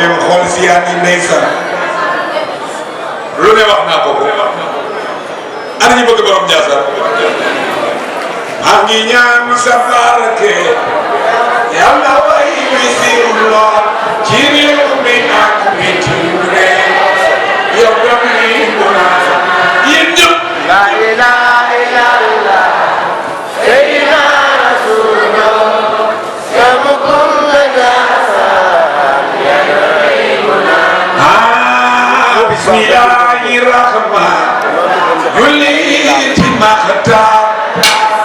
dem xool si yaa ni ndeysaan lu ne wax naa ko ana ñu bëgg borom Ndiassane maa ngi ñaan sa barke yàlla way wi siiw lool ci réew mi ak bitim réew yow damay munaa yéen ñëpp la ilaha illallah sayyidina rasulullah yamukum Ndiassane ya damay munaa bismillahi rahman julli ci maxtaar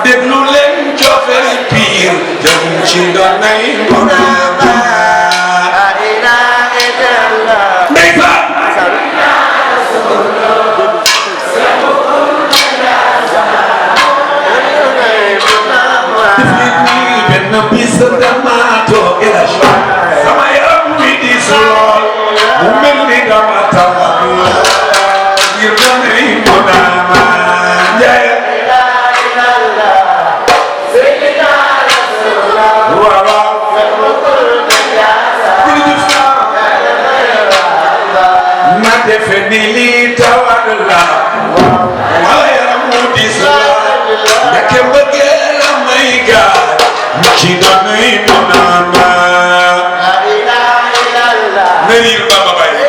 déglu leen cofeel piir jëm ci doonay Muhammad la ilaha illallah ndeysaan benn bis dama toog sama yaram wi di lool mu mel ni dama tawat ngir doonay Muhammad defe ni lii tawat la wala yaram mu dis la ndeke bëggee la may gaar ci doonay Muhammad la ilaha illallah na riir Baba Baye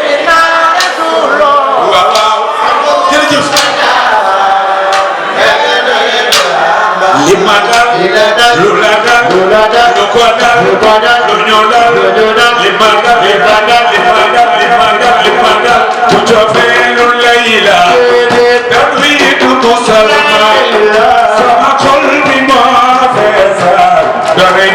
waaw waaw jërëjëf li ma dal lu la dal lu ko dal lu ñoo dal li ma dal li ma dal li ma dal li ma dal li ma dal ku cofeelu layla dawiitu musalma sama xol bi moo feesa doonay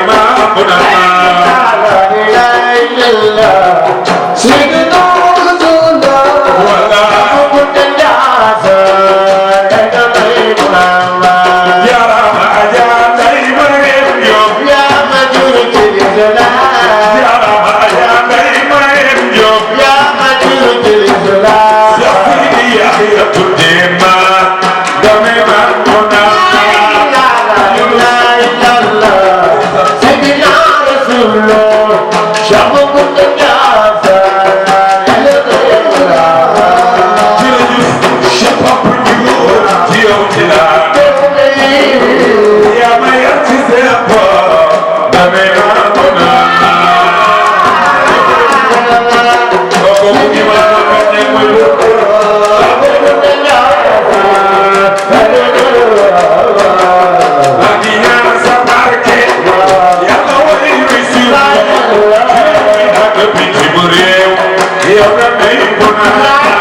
You're